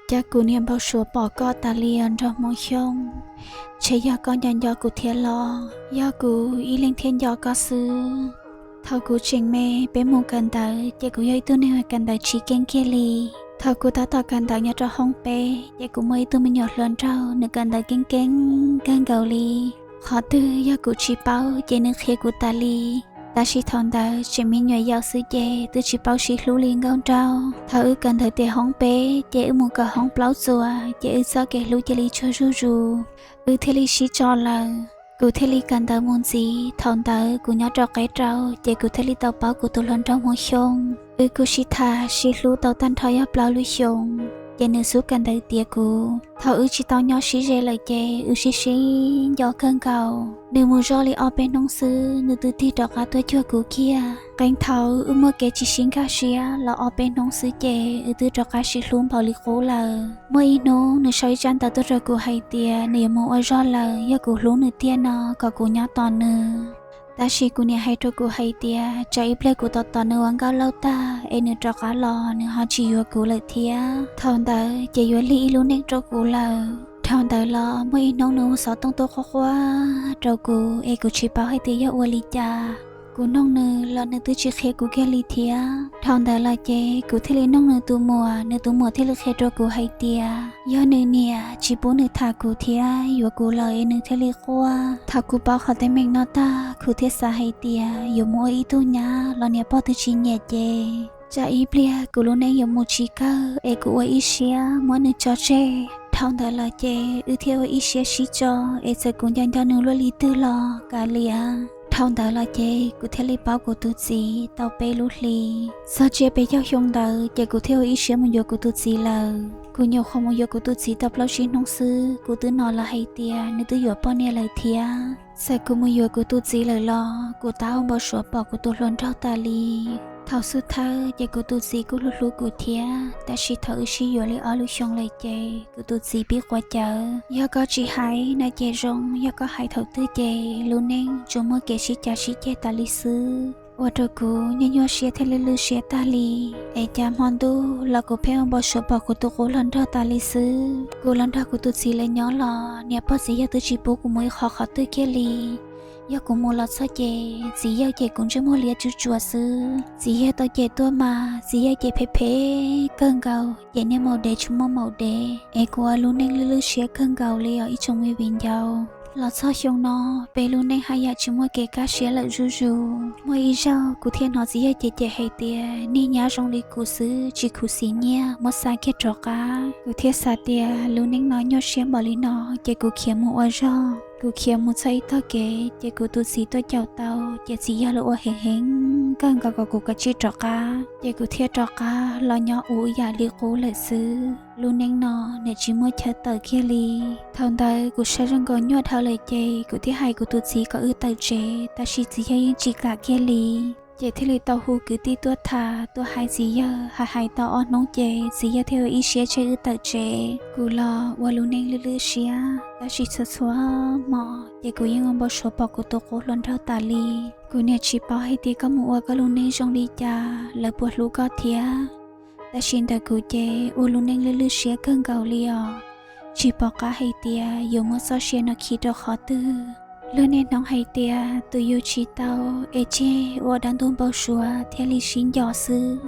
Cas kuv niam npau suav pom koj tas li os nraug Hmoob Xyooj. Ntshe yog koj nco nco kuv thiab los? Yog kuv ib leeg thiaj nco koj xwb. Thaum kuv tseem me peb mus kawm ntawv ces kuv yog ib tug neeg uas kawm ntawv tsis keej kiag li. Thaum kuv tab tom kawm ntawv nyob rau hoob peb ces kuv muaj ib tug me nyuam hluas nraug, nws kawm ntawv keej keej kawg nkaus li. Qhov twg yog kuv tsis paub ces nws qhia kuv tas li. Tab sis thaum ntawd tseem me nyuam yaus xwb ces twb tsis paub sib hlub li nkauj nraug. Thaum wb kawm ntawv tiav hoob peb ces wb mus kawm hoob plaub txuas ces wb txoj kev hlub cia li tsuag zuj zus, wb thiaj li sib tso lawm. Kuv thiaj li kawm ntawv mus ntxiv. Thaum ntawd kuv nyob rau qeb rau ces kuv thiaj li tau paub kuv tus hluas nraug Hmoob Xyooj. Wb kuj sib tham sib hlub tau tag nrho yog plaub lub xyoos ces nws xub kawm ntawv tiav kuv. Thaum wb tsis tau nyob sib ze lawm ces wb sib sib nco kawg nkaus. Nws mus zoj li ob peb hnub xwb nws twb tig rov qab tuaj cuag kuv kiag. Qee thaum wb muaj kev tsis sib nkag siab los ob peb hnub xwb ces wb twb rov qab sib hlub npaum li qub lawm. Muaj ib hnub nws sau ib tsab ntawv tuaj rau kuv hais tias nws yuav mus ua zog lawm, yog kuv hlub nws tiag no kom kuv nyob tos nws. Tab sis kuv niam hais rau kuv hais tias tsam ib pliag kuv tos tos nws ua nkauj lauj tag es nws rov qab los nws ho tsis yuav kuv lawm thiab. Thaum ntawd ces yuav lig ib lub neej rau kuv lawm. Dhau ntawd los muaj ib hnub nws ua xov tooj tuaj quaj quaj rau kuv es kuv tsis paub hais tias yog ua li cas. Kuv noog nws los nws twb tsis qhia kuv kiag li thiab. Dhau ntawd los ces kuv thiaj li noog nws tus muam, nws tus muam thiaj li qhia rau kuv hais tias yog nws niam tsis pub nws tham kuv thiab yuav kuv lawm es nws thiaj li quaj. Thaum kuv paub qhov teeb meem no tag kuv thiaj xav hais tias yuav mus ua ib tug nyab los niam pog twb tsis nyiam ces tsam ib pliag kuv lub neej yuav mus tsis kawg es kuv ua ib siab muab nws tso tseg. Dhau ntawd los ces wb thiaj ua ib siab sib tso es txawm kuv nco nco nws luaj li twg los kav liam. Dhau ntawd los ces kuv thiaj li paub kuv tus txiv tau peb lub hli. Txog tsiab peb caug xyoo ntawd ces kuv thiaj ua ib siab mus yuav kuv tus txiv lawm. Kuv nyuam qhuav mus yuav kuv tus txiv tau plaub tsib hnub xwb kuv twb hnov lawv hais tias nws twb yuav poj niam lawm thiab. Txawm kuv mus yuav kuv tus txiv lawm los kuv tab ua npau suav pom kuv tus hluas nraug tas li. Thaum xub thawj ces kuv tus txiv kuj hlub hlub kuv thiab, tab sis thaum wb sib yuav li ob lub xyoo lawm ces kuv tus txiv pib quav cawv. Yog koj tsis hais no ces zoo, yog koj hais thaum twg ces lub neej tsuas muaj kev sib cav sib ceg tas li xwb. Ua rau kuv nyuaj nyuaj siab thiab lwj lwj siab tag li. Es cas hmo ntuj los kuv pheej ua npau suav pom kuv tus qub hluas nraug tas li xwb. Kuv los nrog kuv tus txiv lawv nyob los niam pog txiv yawg twb tsis pub kuv mus ib qho qhov twg kiag li. Yog kuv mus los txog ces txiv yawg ces kuv ntsej muag liab tsuj tsuas xwb. Txiv yawg tau cem tuaj mas txiv yawg cem phem phem kawg nkaus, cem niag maum dev tsis muaj maum dev. Es kuv ua lub neej lwj lwj siab kawg nkaus li os ib tsoom me viv ncaus. Los txog xyoo no, peb lub neej haj yam tsis muaj kev kaj siab lawm zuj zus. Muaj ib zaug kuv thiaj hnov txiv yawg cem cem hais tias niag nyab zoo li kuv xwb tsis khuv xim nyiaj, muab xa kiag rov qab. Kuv thiaj xav tias lub neej no nyuaj siab npaum li no, ces kuv khiav mus ua zog. Kuv khiav mus txog ib tog kev ces kuv tus txiv tuaj caum tau, ces txiv yawg los ua heev heev kawg nkaus kom kuv kav tsij rov qab. Ces kuv thiaj rov qab los nyob ua yam li qub lawm xwb. Lub neej no niam tsis muaj chaw tawm kiag li. Thaum ntawd kuv saib zoo nkaus nyuaj dhau lawm ces kuv thiaj hais kuv tus txiv kom wb tawm tsev, tab sis txiv yawg yeej tsis kam kiag li. Ces thiaj li tau hu kwv tij tuaj tham, tuaj hais txiv yawg, hais hais tau ob hnub ces txiv yawg thiaj ua ib siab tseg wb tawm tsev. Kuv los ua lub neej lwj lwj siab, tab sis txhua txhua hmo ces kuv yeej ua npau suav pom kuv tus qub hluas nraug tas li. Kuv niam tsis paub hais tias koj mus ua koj lub neej zoo li cas, lawv puas hlub koj thiab. Tab sis ntawm kuv ces ua lub neej lwj lwj siab kawg nkaus li os. Tsis pom qab hais tias yuav muab txoj sia no khi rau qhov twg. Luag niaj hnub hais tias tus yus tsis tau es tseg ua dab ntub npau suav thiaj li sib nco xwb.